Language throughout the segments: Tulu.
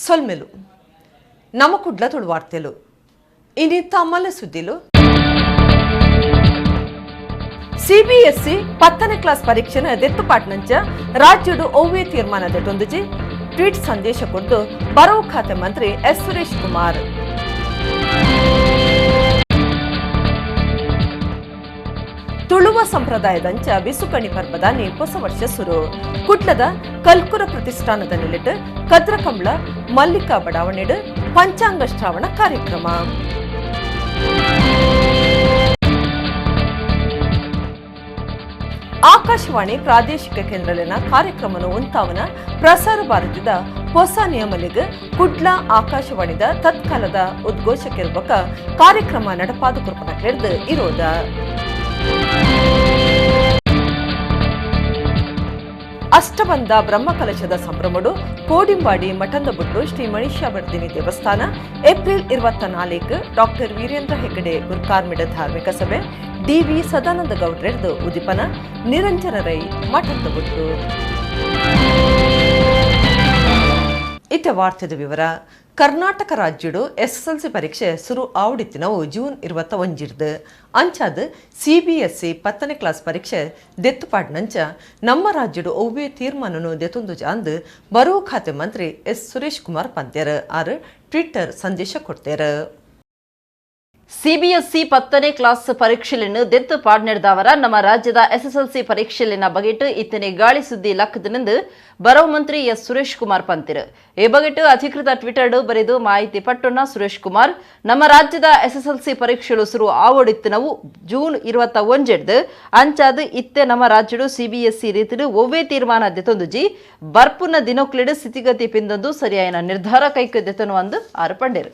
ಸೊಲ್ಮೆಲು ನಮ ಕುಡ್ಲ ತುಳುವಾರ್ತೆಲು ಇನಿ ತಮ್ಮಲ ಸುದ್ದಿಲು. ಸಿಬಿಎಸ್ಇ 10ನೇ ಕ್ಲಾಸ್ ಪರೀಕ್ಷೆನ ದೆತ್ತುಪಾಟ್ನಂಚ ರಾಜ್ಯಡು ಒವ್ವೇ ತೀರ್ಮಾನ ದೆತ್ತೊಂದುಜಿ, ಟ್ವೀಟ್ ಸಂದೇಶ ಕೊಟ್ಟು ಬರವು ಖಾತೆ ಮಂತ್ರಿ ಎಸ್ ಸುರೇಶ್ ಕುಮಾರ್. ತುಳುವ ಸಂಪ್ರದಾಯದಂಚ ಬಿಸುಕಣಿ ಪರ್ಬದಾನಿ ಹೊಸ ವರ್ಷ ಸುರು. ಕುಡ್ಲದ ಕಲ್ಕುರ ಪ್ರತಿಷ್ಠಾನದ ನಿಲೆಟ್ ಕದ್ರಕಂಬ್ಳ ಮಲ್ಲಿಕಾ ಬಡಾವಣೆಡ್ ಪಂಚಾಂಗ ಶ್ರಾವಣ ಕಾರ್ಯಕ್ರಮ. ಆಕಾಶವಾಣಿ ಪ್ರಾದೇಶಿಕ ಕೇಂದ್ರಲಿನ ಕಾರ್ಯಕ್ರಮನು ಉಂತಾವನ ಪ್ರಸಾರ ಭಾರತದ ಹೊಸ ನಿಯಮಲಿಗ್ ಕುಡ್ಲ ಆಕಾಶವಾಣಿದ ತತ್ಕಾಲದ ಉದ್ಘೋಷಕಿರ್ಬಕ ಕಾರ್ಯಕ್ರಮ ನಡಪಾದು ಕುರ್ಪನಕ್ಲೆರ್ದು ಇರೋದ. ಅಷ್ಟಬಂಧ ಬ್ರಹ್ಮಕಲಶದ ಸಂಭ್ರಮಡು ಕೋಡಿಂಬಾಡಿ ಮಠಂದಬುಟ್ಟು ಶ್ರೀ ಮಣಿಷಾವರ್ಧಿನಿ ದೇವಸ್ಥಾನ ಏಪ್ರಿಲ್ 24 ಡಾಕ್ಟರ್ ವೀರೇಂದ್ರ ಹೆಗ್ಗಡೆ ಗುರ್ಕಾರ್ಮಿಡ ಧಾರ್ಮಿಕ ಸಭೆ ಡಿವಿ ಸದಾನಂದ ಗೌಡ್ರೆರ್ದು ಉದಿಪನ ನಿರಂಜನ ರೈ ಮಠಂದಬುಟ್ಟು. ಇತ್ತ ವಾರ್ತೆದ ವಿವರ. ಕರ್ನಾಟಕ ರಾಜ್ಯಡು ಎಸ್ಎಸ್ಎಲ್ಸಿ ಪರೀಕ್ಷೆ ಸುರು ಆವಡಿತ್ತಿನವು ಜೂನ್ 21ರ್ದು. ಅಂಚಾದ್ ಸಿಬಿಎಸ್ಇ 10ನೇ ಕ್ಲಾಸ್ ಪರೀಕ್ಷೆ ದೆತ್ತುಪಾಡ್ನಂಚ ನಮ್ಮ ರಾಜ್ಯಡು ಒವ್ವೇ ತೀರ್ಮಾನನು ದೆತೊಂದು ಜಾಂದ್ ಬರುವ ಖಾತೆ ಮಂತ್ರಿ ಎಸ್ ಸುರೇಶ್ ಕುಮಾರ್ ಪಂತೇರ್ ಆರ್ ಟ್ವಿಟ್ಟರ್ ಸಂದೇಶ ಕೊಡ್ತೇರು. ಸಿಬಿಎಸ್ಇ 10ನೇ ಕ್ಲಾಸ್ ಪರೀಕ್ಷೆಯನ್ನು ದೆತ್ತು ಪಾಡ್ನೆಡ್ದವರ ನಮ್ಮ ರಾಜ್ಯದ ಎಸ್ಎಸ್ಎಲ್ಸಿ ಪರೀಕ್ಷೆಲಿನ ಬಗೆಟ್ ಇತ್ತನೆ ಗಾಳಿ ಸುದ್ದಿ ಲಕ್ಕದನೆಂದು ಬರವು ಮಂತ್ರಿ ಎಸ್ ಸುರೇಶ್ ಕುಮಾರ್ ಪಂತಿರು. ಈ ಬಗೆಟ್ ಅಧಿಕೃತ ಟ್ವಿಟರ್ ಬರೆದು ಮಾಹಿತಿ ಪಟ್ಟೊನ್ನ ಸುರೇಶ್ ಕುಮಾರ್, ನಮ್ಮ ರಾಜ್ಯದ ಎಸ್ಎಸ್ಎಲ್ಸಿ ಪರೀಕ್ಷೆಲು ಸುರು ಆವಡಿತ್ತನವು ಜೂನ್ 21ಡ್ದು. ಅಂಚಾದ್ ಇತ್ತೆ ನಮ್ಮ ರಾಜ್ಯಡು ಸಿಬಿಎಸ್ಇ ರೀತಿಡು ಒವ್ವೇ ತೀರ್ಮಾನ ದೆತೊಂದುಜಿ. ಬರ್ಪುನ ದಿನೊಕ್ಲೆಡ್ ಸ್ಥಿತಿಗತಿ ಪಿಂದೊಂದು ಸರಿಯಾಯಿನ ನಿರ್ಧಾರ ಕೈಕ್ ದೆತನು ಅಂದು ಆರು ಪಂಡೇರು.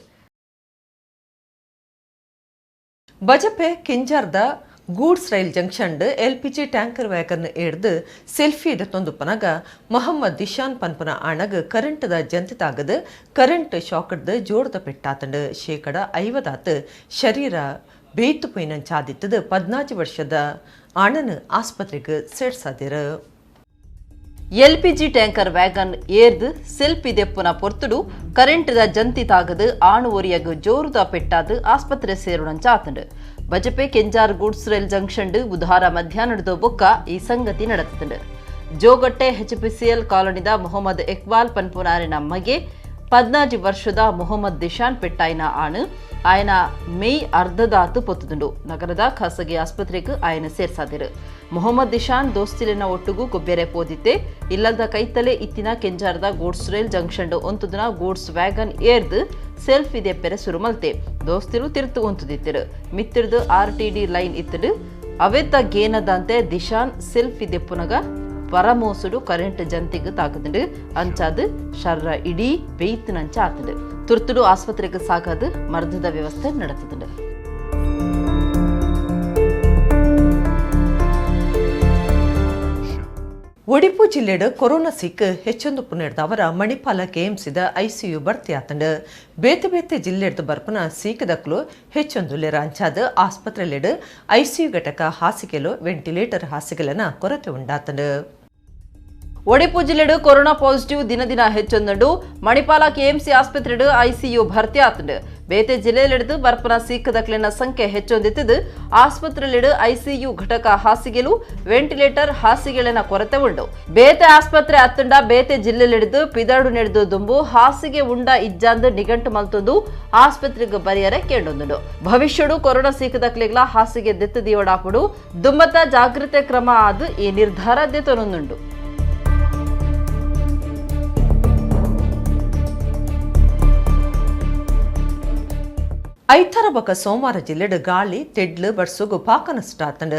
Bajpe ಕಿಂಜಾರ್ದ goods rail junction LPG tanker wagon ಏಡ್ದು selfie ದೆತ್ತೊಂದುಪ್ಪನಗ Mohammed Dishan ಪನ್ಪುನ ಆಣಗ್ ಕರೆಂಟ್ದ ಜಂತಿ ತಾಗದು ಕರೆಂಟ್ ಶಾಕ್ಡ್ದು ಜೋಡ್ದ ಪೆಟ್ಟಾತಂಡು. 50% ಶರೀರ ಬೇಯ್ತು ಪೋಯಿನಂಚಾದಿತ್ತದು. 14 ವರ್ಷದ ಆಣನ್ ಆಸ್ಪತ್ರೆಗೆ ಸೇರ್ಸಾದಿರು. LPG tanker wagon ಏರ್ದು selfie ದೆಪ್ಪುನ ಪೊರ್ತುಡು ಕರೆಂಟ್ದ ಜಂತಿ ತಾಗದು ಆಣು ಒರಿಯಗ್ ಜೋರುದ ಪೆಟ್ಟಾದು ಆಸ್ಪತ್ರೆ ಸೇರುಣಂಚ ಆತಂಡು. Bajpe Kenjar goods rail junction ಬುಧವಾರ ಮಧ್ಯಾಹ್ನದ ಬೊಕ್ಕ ಈ ಸಂಗತಿ ನಡೆತಂಡು. ಜೋಗಟ್ಟೆ ಎಚ್ಪಿಸಿಎಲ್ ಕಾಲೋನಿದ ಮೊಹಮ್ಮದ್ ಇಕ್ಬಾಲ್ ಪನ್ಪುನಾರಿನ ಮಗೆ 14 ವರ್ಷದ ಮೊಹಮ್ಮದ್ ದಿಶಾನ್ ಪೆಟ್ಟಾಯಿನ ಆಣು. ಆಯನ ಮೆಯ್ ಅರ್ಧದಾತು ಪೊತ್ತುದುಂಡು. ನಗರದ ಖಾಸಗಿ ಆಸ್ಪತ್ರೆಗೆ ಆಯನ ಸೇರ್ಸಾದಿರು. ಮೊಹಮ್ಮದ್ ದಿಶಾನ್ ದೋಸ್ತಿಲಿನ ಒಟ್ಟುಗು ಕೊಬ್ಬೆರೆ ಪೋದಿತ್ತೆ. ಇಲ್ಲದ ಕೈತಲೆ ಇತ್ತಿನ ಕೆಂಜಾರದ goods rail junction ಒಂತುದಿನ goods wagon ಏರ್ದು selfie ದೆಪ್ಪೆರೆ ಸುರು ಮಲ್ತೆ. ದೋಸ್ತಿಲು ತಿರ್ತು ಒಂತುದಿತ್ತಿರು. ಮಿತ್ತಿರ್ದು ಆರ್ಟಿಡಿ ಲೈನ್ ಇತ್ತಡು. ಅವೆತ್ತ ಗೇನದಂತೆ ದಿಶಾನ್ ಸೆಲ್ಫಿ ದೆಪ್ಪುನಗ ಪರಮೋಸುಡು ಕರೆಂಟ್ ಜಂತಿಗೆ ತಾಕುದುಂಡು. ಅಂಚಾದು ಶರ್ರ ಇಡೀ ಬೇಯ್ತುನಂಚ ಆತುಂಡು. ತುರ್ತುಡು ಆಸ್ಪತ್ರೆಗೆ ಸಾಕಾದು ಮರ್ದದ ವ್ಯವಸ್ಥೆ ನಡೆತದುಂಡು. ಒಡಿಪು ಜಿಲ್ಲೆಡ್ ಕೊರೋನಾ ಸೀಕ್ ಹೆಚ್ಚೊಂದು ಪುನೆಡ್ದವರ ಮಣಿಪಾಲ ಕೆಎಂಸಿದ ಐಸಿಯು ಭರ್ತಿ ಆತಂಡ್. ಬೇತೆ ಬೇತೆ ಜಿಲ್ಲೆಡ್ದು ಬರ್ಪುನ ಸೀಕದಕ್ಲು ಹೆಚ್ಚೊಂದು ಅಂಚಾದ ಆಸ್ಪತ್ರೆಲೆಡ್ ಐಸಿಯು ಘಟಕ ಹಾಸಿಗೆಲು ವೆಂಟಿಲೇಟರ್ ಹಾಸಿಗೆಲನ ಕೊರತೆ ಉಂಡಾತಂಡ್. ಒಡಿಪು ಜಿಲ್ಲೆಡು ಕೊರೋನಾ ಪಾಸಿಟಿವ್ ದಿನ ದಿನ ಹೆಚ್ಚೊಂದುಂಡು. ಮಣಿಪಾಲ ಕೆಎಂಸಿ ಆಸ್ಪತ್ರೆಡು ಐಸಿಯು ಭರ್ತಿ ಆತಂಡು. ಬೇತೆ ಜಿಲ್ಲೆಲೆಡ್ದು ಬರ್ಪನ ಸೀಕದಕ್ಲೆನ ಸಂಖ್ಯೆ ಹೆಚ್ಚೊಂದಿತ್ತದು. ಆಸ್ಪತ್ರೆಲೆಡು ಐಸಿಯು ಘಟಕ ಹಾಸಿಗೆಲು ವೆಂಟಿಲೇಟರ್ ಹಾಸಿಗೆಲೆನ ಕೊರತೆ ಉಂಡು. ಬೇತೆ ಆಸ್ಪತ್ರೆ ಅತ್ತಂಡ ಬೇತೆ ಜಿಲ್ಲೆಲೆಡ್ದು ಪಿದಾಡು ನೆಡ್ದು ದುಂಬು ಹಾಸಿಗೆ ಉಂಡ ಇಜ್ಜಾಂದು ನಿಗಂಟು ಮಲ್ತೊಂದು ಆಸ್ಪತ್ರೆಗೆ ಬರಿಯರೆ ಕೇಂಡೊಂದುಂಡು. ಭವಿಷ್ಯಡು ಕೊರೋನಾ ಸೀಕದಕ್ಲೆಗ್ಲ ಹಾಸಿಗೆ ದೆತ್ತು ದಿಯೋಡಾಪುಡು ದುಂಬತ್ತ ಜಾಗೃತೆ ಕ್ರಮ ಆದು ಈ ನಿರ್ಧಾರ ದೆತೊನೊಂದುಂಡು. ಐತರಬಕ ಸೋಮವಾರ ಜಿಲ್ಲೆಡ್ ಗಾಳಿ ತೆಡ್ಲು ಬರ್ಸುಗು ಪಾಕ ನಷ್ಟ ಆತಂಡ್.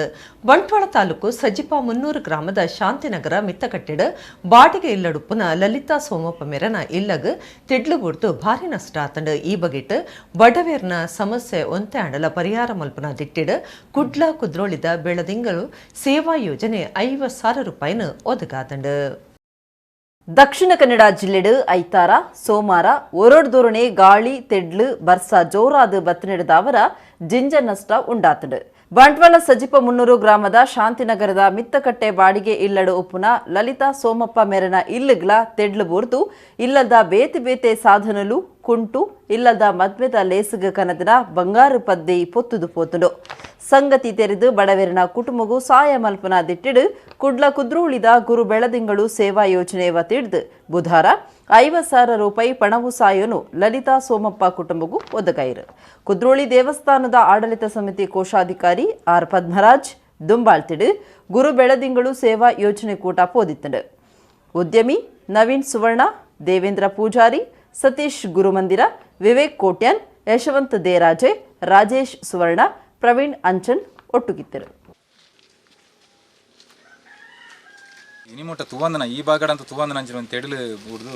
ಬಂಟ್ವಾಳ ತಾಲೂಕು ಸಜಿಪ 300 ಗ್ರಾಮದ ಶಾಂತಿನಗರ ಮಿತ್ತಕಟ್ಟೆಡ್ ಬಾಡಿಗೆ ಇಲ್ಲಡುಪ್ಪುನ ಲಲಿತಾ ಸೋಮಪ್ಪ ಮೇರನ ಇಲ್ಲಗ್ ತೆಡ್ಲು ಬುಡ್ದು ಭಾರಿ ನಷ್ಟ ಆತಂಡ್. ಈ ಬಗೆಟ್ ಬಡವೇರ್ನ ಸಮಸ್ಯೆ ಒಂತೆ ಆಂಡಲ ಪರಿಹಾರ ಮಲ್ಪುನ ದಿಟ್ಟಿಡ್ ಕುಡ್ಲ ಕುದ್ರೋಳಿದ ಬೆಳದಿಂಗಳು ಸೇವಾ ಯೋಜನೆ 50,000 ರೂಪಾಯಿನ ಒದಗಾತಂಡ್. ದಕ್ಷಿಣ ಕನ್ನಡ ಜಿಲ್ಲೆಡು ಐತಾರ ಸೋಮಾರ ಒರಡ್ದೊರಣೆ ಗಾಳಿ ತೆಡ್ಲು ಬರ್ಸ ಜೋರಾದ ಬತ್ತನೆಡ್ದವರ ಜಿಂಜ ನಷ್ಟ ಉಂಡಾತುಂಡು. Bantwal Sajipa ಮುನ್ನೂರು ಗ್ರಾಮದ ಶಾಂತಿನಗರದ ಮಿತ್ತಕಟ್ಟೆ ಬಾಡಿಗೆ ಇಲ್ಲಡು ಉಪ್ಪುನ ಲಲಿತಾ ಸೋಮಪ್ಪ ಮೇರನ ಇಲ್ಲುಗ್ಲ ತೆಡ್ಲು ಬೂರ್ದು ಇಲ್ಲದ ಬೇತೆ ಬೇತೆ ಸಾಧನಲು ಕುಂಟು ಇಲ್ಲದ ಮದ್ಮೆದ ಲೇಸುಗ ಕನದಿನ ಬಂಗಾರು ಪದ್ದೆ ಪೊತ್ತುದು ಪೋತುಂಡು. ಸಂಗತಿ ತೆರೆದು ಬಡವೆರನ ಕುಟುಂಬಗೂ ಸಾಯ ಮಲ್ಪನ ದಿಟ್ಟಿಡು ಕುಡ್ಲ ಕುದ್ರೂಳಿದ ಗುರು ಬೆಳದಿಂಗಳು ಸೇವಾ ಯೋಜನೆ ವತಿಡ್ದು ಬುಧಾರ 50,000 ರೂಪಾಯಿ ಪಣವು ಸಾಯೋನು ಲಲಿತಾ ಸೋಮಪ್ಪ ಕುಟುಂಬಗೂ ಒದಗೈರು. ಕುದ್ರೋಳಿ ದೇವಸ್ಥಾನದ ಆಡಳಿತ ಸಮಿತಿ ಕೋಶಾಧಿಕಾರಿ ಆರ್ ಪದ್ಮರಾಜ್ ದುಂಬಾಳ್ತಿಡು ಗುರು ಬೆಳದಿಂಗಳು ಸೇವಾ ಯೋಜನೆ ಕೂಟ ಪೋದಿತ್ತಂಡು. ಉದ್ಯಮಿ ನವೀನ್ ಸುವರ್ಣ, ದೇವೇಂದ್ರ ಪೂಜಾರಿ, ಸತೀಶ್ ಗುರುಮಂದಿರ, ವಿವೇಕ್ ಕೋಟ್ಯಾನ್, ಯಶವಂತ ದೇರಾಜೆ, ರಾಜೇಶ್ ಸುವರ್ಣ, ಪ್ರವೀಣ್ ಅಂಚನ್ ಒಟ್ಟುಗಿತ್ತರು. ಇನಿಮುಟ್ಟ ತುವಂದನ ಈ ಭಾಗಡಂತ ತುವಂದನ ಅಂಚಿನ ಒಂದು ತೆಡಲು ಊರ್ದು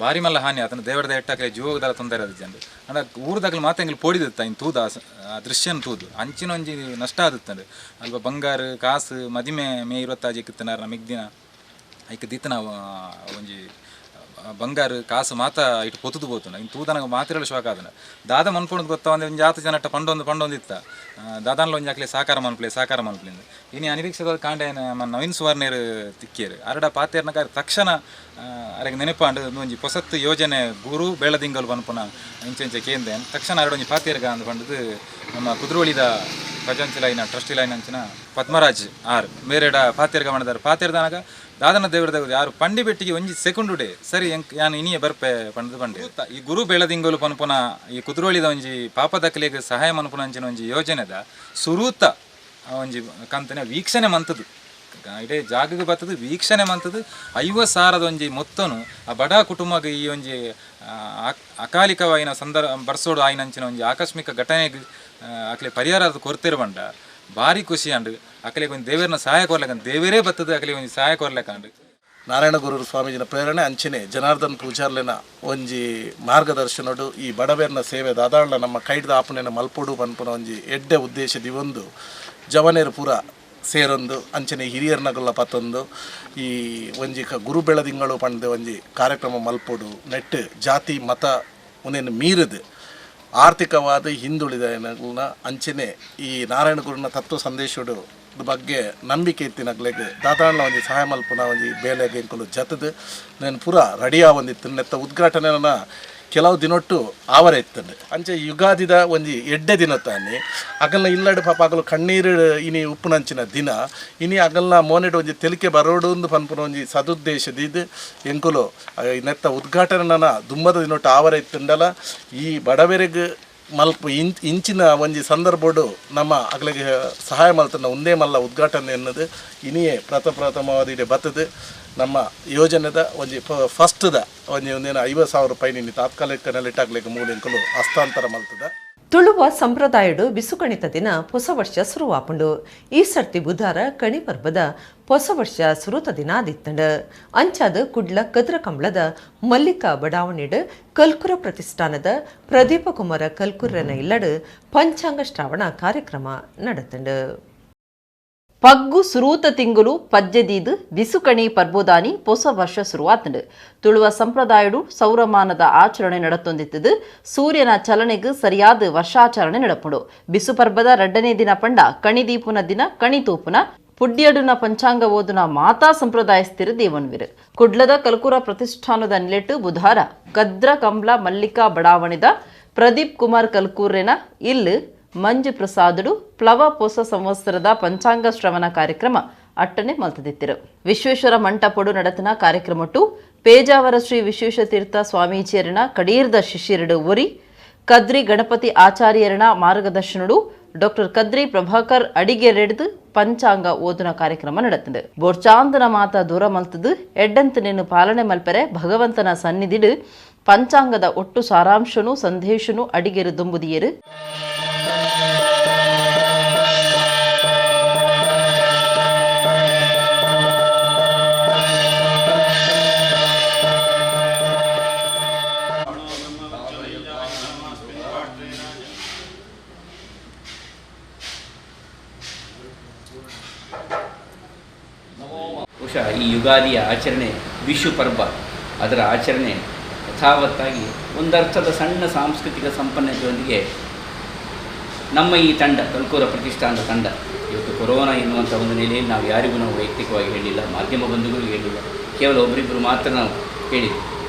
ಭಾರಿ ಮಲ್ಲ ಹಾನಿ ಆತನ ದೇವರದ ಎಟ್ಟಾಕಲೆ ಜೀವಗದಲ್ಲ ತೊಂದರೆ ಅದು ಜನ ಅಂಡ ಊರ್ದಾಗಲು ಮಾತೆಂಗ್ಲು ಪೋಡಿದಿತ್ತ ಇನ್ನು ತೂದು ಆ ದೃಶ್ಯನ ತೂದು ಅಂಚಿನ ಒಂಜಿ ನಷ್ಟ ಆದಿತ್ತಂಡು. ಅಲ್ಪ ಬಂಗಾರು ಕಾಸು ಮದಿಮೆ ಮೇ 25 ಇತ್ತನಾರ ನಮಿಗ್ ದಿನ ಐಕ್ ದಿತ್ತನ ಒಂಜಿ ಬಂಗಾರು ಕಾಸು ಮಾತ ಇಟ್ಟು ಪೊತ್ತುದು ಪೋತುಂಡು. ಇನ್ನು ತೂದನಗ ಮಾತಿರಲು ಶೋಕ ಆದನ ದಾದ ಮನ್ಪೊಂದು ಗೊತ್ತ ಒಂದು ಒಂಜಿ ಆತ ಜನಟ್ಟ ಪಂಡೊಂದು ಪಂಡೊಂದು ಇತ್ತ ದಾದಾನ್ಲ ಒಂಜಿ ಅಕ್ಲೆ ಸಾಕಾರ ಮನ್ಪ್ಲೆ ಸಾಕಾರ ಮನ್ಪ್ಲಿಂದ ಇನಿ ಅನಿರೀಕ್ಷಿತ ಕಾಂಡೆ ನವೀನ್ ಸುವರ್ಣೇರು ತಿಕ್ಕಿಯರು ಅರಡ ಪಾತೇರ್ನಕ ತಕ್ಷಣ ಅರೆಗೆ ನೆನಪಾಂಡು ಒಂಜಿ ಪೊಸತ್ತು ಯೋಜನೆ ಗುರು ಬೆಳದಿಂಗಲು ಪನ್ಪುನ ಇಂಚ ಕೇಂದ್ರ ತಕ್ಷಣ ಅರಡ ಒಂಜಿ ಪಾತೇರ್ಗ ಅಂದ್ ಪಂಡದು ನಮ್ಮ ಕುದ್ರೋಳಿದ ಖಜಾಂಚಿ ಲೈನ ಟ್ರಸ್ಟಿ ಲೈನ್ ಅಂಚಿನ ಪದ್ಮರಾಜ್ ಆರ್ ಮೇರೆಡ ಪಾತೇರ್ಗ ಮಾಡಿದಾರೆ. ಪಾತೇರ್ದನಗ ದಾದನ ದೇವರದ ಯಾರು ಪಂಡಿ ಬೆಟ್ಟಿಗೆ ಒಂಜಿ ಸೆಕೆಂಡುಡೆ ಸರಿ ಯಾನು ಇನಿಯೇ ಬರ್ಪೆ ಪಂಡದು ಪಂಡೆ. ಈ ಗುರು ಬೆಳದಿಂಗಲು ಪನ್ಪುನ ಈ ಕುದ್ರೋಳಿದ ಒಂಜಿ ಪಾಪದಕ್ಕಲಿಗೆ ಸಹಾಯ ಮನ್ಪುನ ಅಂಚಿನ ಒಂಜಿ ಯೋಜನೆದ ಸುರೂತ ಒಂಜಿ ಕಂತನೆ ವೀಕ್ಷಣೆ ಮಂತದು ಇಡೇ ಜಾಗಕ್ಕೆ ಬರ್ತದೆ ವೀಕ್ಷಣೆ ಮಂತದು 50,000 ಒಂಜಿ ಮೊತ್ತನು ಆ ಬಡ ಕುಟುಂಬಗೆ ಈ ಒಂಜಿ ಅಕಾಲಿಕವಾಯಿನ ಸಂದರ್ಭ ಬರ್ಸೋಡು ಆಯಿನಂಚಿನ ಒಂಜಿ ಆಕಸ್ಮಿಕ ಘಟನೆಗೆ ಅಕ್ಲೆ ಪರಿಹಾರ ಕೊರ್ತಿರ ಬಂಡ ಭಾರಿ ಖುಷಿ ಅಂಡು. ಅಕಲೆಗೆ ಒಂದು ದೇವರನ್ನ ಸಹಾಯ ಕೊರ್ಲಕ್ಕಂಡು ದೇವರೇ ಬರ್ತದೆ ಅಕಲೆ ಒಂಜಿ ಸಹಾಯ ಕೊರ್ಲಕ್ಕಂಡು. ನಾರಾಯಣ ಗುರು ಸ್ವಾಮೀಜಿನ ಪ್ರೇರಣೆ ಅಂಚನೆ ಜನಾರ್ದನ್ ಪೂಜಾರ್ಲೆನ ಒಂಜಿ ಮಾರ್ಗದರ್ಶನಡು ಈ ಬಡವೇರ್ನ ಸೇವೆ ದಾದಾಳ್ನ ನಮ್ಮ ಕೈಡ್ದ ಆಪನೆನ ಮಲ್ಪೊಡು ಪನ್ಪುನ ಒಂಜಿ ಎಡ್ಡೆ ಉದ್ದೇಶ ದಿವೊಂದು ಜವನೇರು ಪೂರ ಸೇರೊಂದು ಅಂಚನೆ ಹಿರಿಯರ್ನಗುಲ್ಲ ಪತ್ತೊಂದು ಈ ಒಂಜಿ ಗುರು ಬೆಳದಿಂಗಳು ಪಂಡ ಒಂಜಿ ಕಾರ್ಯಕ್ರಮ ಮಲ್ಪೊಡು ನೆಟ್ ಜಾತಿ ಮತ ಒಂದೇನು ಮೀರಿದು ಆರ್ಥಿಕವಾದ ಹಿಂದುಳಿದ ಅಂಚನೆ ಈ ನಾರಾಯಣ ಗುರುನ ತತ್ವ ಸಂದೇಶಡು ಬಗ್ಗೆ ನಂಬಿಕೆ ಇತ್ತಿನಗ್ಲೆಗ್ ದಾದಾಳ್ನ ಒಂಜಿ ಸಹಾಯ ಮಲ್ಪುನ ಒಂಜಿ ಬೇಲೆಗೆ ಎಂಕುಲು ಜತದು నేను ಪೂರ ರೆಡಿ ಆವೊಂದಿತ್ತು. ನೆತ್ತ ಉದ್ಘಾಟನೆನ ಕೆಲವು ದಿನೊಟ್ಟು ಆವರ ಇತ್ತಂಡು. ಅಂಚೆ ಯುಗಾದಿದ ಒಂಜಿ ಎಡ್ಡೆ ದಿನ ತಾನೆ ಅಗಲ್ನ ಇಲ್ಲಡು ಪಾಪ ಅಗಲು ಕಣ್ಣೀರು ಇನಿ ಉಪ್ಪುನಂಚಿನ ದಿನ ಇನಿ ಅಗಲ್ನ ಮೋನೆಡ್ ಒಂಜಿ ತೆಲಿಕೆ ಬರೋಡು ಒಂದು ಪನ್ಪುನ ಒಂಜಿ ಸದುದ್ದೇಶದಿದ್ದು ಎಂಕುಲು ನೆತ್ತ ಉದ್ಘಾಟನೆನ ದುಮ್ಮದ ದಿನೊಟ್ಟು ಆವರ ಇತ್ತಂಡಲ ಈ ಬಡವೆರೆಗ್ ಮಲ್ಪ ಇಂಚಿನ ಒಂಜಿ ಸಂದರ್ಭಡು ನಮ್ಮ ಅಗಲಿಗೆ ಸಹಾಯ ಮಲ್ತನ ಒಂದೇ ಮಲ್ಲ ಉದ್ಘಾಟನೆ ಎನ್ನದು ಇನಿಯೇ ಪ್ರಥಮವಾದ ಬತ್ತದು ನಮ್ಮ ಯೋಜನೆದ ಒಂಜಿ ಫಸ್ಟ್ದ ಒಂಜಿ ಒಂದೇನು 50,000 ರೂಪಾಯಿ ನಿನ್ನೆ ತಾತ್ಕಾಲಿಕ ನೆಲೆಟಾಗ್ಲಿಕ್ಕೆ ಮೂಲೆಂಕುಲು ಹಸ್ತಾಂತರ ಮಲ್ತದ. ತುಳುವ ಸಂಪ್ರದಾಯಡು ಬಿಸುಕಣಿತ ದಿನ ಹೊಸ ವರ್ಷ ಶುರುವಾಪುಂಡು. ಈ ಸರ್ತಿ ಬುಧಾರ ಕಣಿ ಪರ್ಬದ ಹೊಸ ವರ್ಷ ಸುರುತ ದಿನ ಆದಿತ್ತಂಡು. ಅಂಚಾದ ಕುಡ್ಲ ಕದ್ರ ಕಂಬಳದ ಮಲ್ಲಿಕಾ ಬಡಾವಣೆಡು ಕಲ್ಕುರ ಪ್ರತಿಷ್ಠಾನದ ಪ್ರದೀಪ ಕುಮಾರ ಕಲ್ಕುರನ ಇಲ್ಲಡು ಪಂಚಾಂಗ ಶ್ರಾವಣ ಕಾರ್ಯಕ್ರಮ ನಡೆತಂಡು. ಪಗ್ಗು ಸುರೂತ ತಿಂಗುಲು ಪಜ್ಜೆದೀದು ಬಿಸುಕಣಿ ಪರ್ಬೋದಾನಿ ಪೊಸ ವರ್ಷ ಶುರುವಾತಂಡು. ತುಳುವ ಸಂಪ್ರದಾಯಡು ಸೌರಮಾನದ ಆಚರಣೆ ನಡತೊಂದಿತ್ತದು. ಸೂರ್ಯನ ಚಲನೆಗೆ ಸರಿಯಾದ ವರ್ಷಾಚರಣೆ ನಡಪುಂಡು. ಬಿಸು ಪರ್ಬದ ರಡ್ಡನೇ ದಿನ ಪಂಡ ಕಣಿದೀಪುನ ದಿನ ಕಣಿತೂಪುನ ಪುಡ್ಯಡುನ ಪಂಚಾಂಗ ಓದುನ ಮಾತಾ ಸಂಪ್ರದಾಯಸ್ಥಿರ ದೇವನ್ವಿರು. ಕುಡ್ಲದ ಕಲ್ಕುರ ಪ್ರತಿಷ್ಠಾನದ ನಿಲೆಟ್ಟು ಬುಧಾರ ಕದ್ರ ಕಂಬ್ಲ ಮಲ್ಲಿಕಾ ಬಡಾವಣೆದ ಪ್ರದೀಪ್ ಕುಮಾರ್ ಕಲ್ಕೂರೆನ ಇಲ್ಲು ಮಂಜು ಪ್ರಸಾದುಡು ಪ್ಲವ ಪೊಸ ಸಂವತ್ಸರದ ಪಂಚಾಂಗ ಶ್ರವಣ ಕಾರ್ಯಕ್ರಮ ಅಟ್ಟನೆ ಮಲ್ತದಿತ್ತಿರು. ವಿಶ್ವೇಶ್ವರ ಮಂಟಪೊಡು ನಡತನ ಕಾರ್ಯಕ್ರಮಟ್ಟು ಪೇಜಾವರ ಶ್ರೀ ವಿಶ್ವೇಶತೀರ್ಥ ಸ್ವಾಮೀಜಿಯರನ ಕಡೀರ್ದ ಶಿಷ್ಯರಡು ಒರಿ ಕದ್ರಿ ಗಣಪತಿ ಆಚಾರ್ಯರನ ಮಾರ್ಗದರ್ಶನಡು ಡಾಕ್ಟರ್ ಕದ್ರಿ ಪ್ರಭಾಕರ್ ಅಡಿಗೆರೆಡ್ದು ಪಂಚಾಂಗ ಓದುನ ಕಾರ್ಯಕ್ರಮ ನಡತಂಡು. ಬೋರ್ಚಾಂದನ ಮಾತ ದೂರ ಮಲ್ತದು ಎಡ್ಡಂತನೇನು ಪಾಲನೆ ಮಲ್ಪೆರೆ ಭಗವಂತನ ಸನ್ನಿಧಿಡು ಪಂಚಾಂಗದ ಒಟ್ಟು ಸಾರಾಂಶನು ಸಂದೇಶನು ಅಡಿಗೆರು ದುಂಬುದಿಯರು. ಬಹುಶಃ ಈ ಯುಗಾದಿಯ ಆಚರಣೆ ವಿಷು ಪರ್ವ ಅದರ ಆಚರಣೆ ಯಥಾವತ್ತಾಗಿ ಒಂದರ್ಥದ ಸಣ್ಣ ಸಾಂಸ್ಕೃತಿಕ ಸಂಪನ್ನತೆಯೊಂದಿಗೆ ನಮ್ಮ ಈ ತಂಡ, ಕಲ್ಕೂರ ಪ್ರತಿಷ್ಠಾನದ ತಂಡ, ಇವತ್ತು ಕೊರೋನಾ ಎನ್ನುವಂಥ ಒಂದು ನೆಲೆಯಲ್ಲಿ ನಾವು ಯಾರಿಗೂ ನಾವು ವೈಯಕ್ತಿಕವಾಗಿ ಹೇಳಿಲ್ಲ, ಮಾಧ್ಯಮ ಬಂಧುಗಳಿಗೂ ಹೇಳಿಲ್ಲ, ಕೇವಲ ಒಬ್ಬರಿಬ್ಬರು ಮಾತ್ರ ನಾವು ಹೇಳಿದ್ವಿ.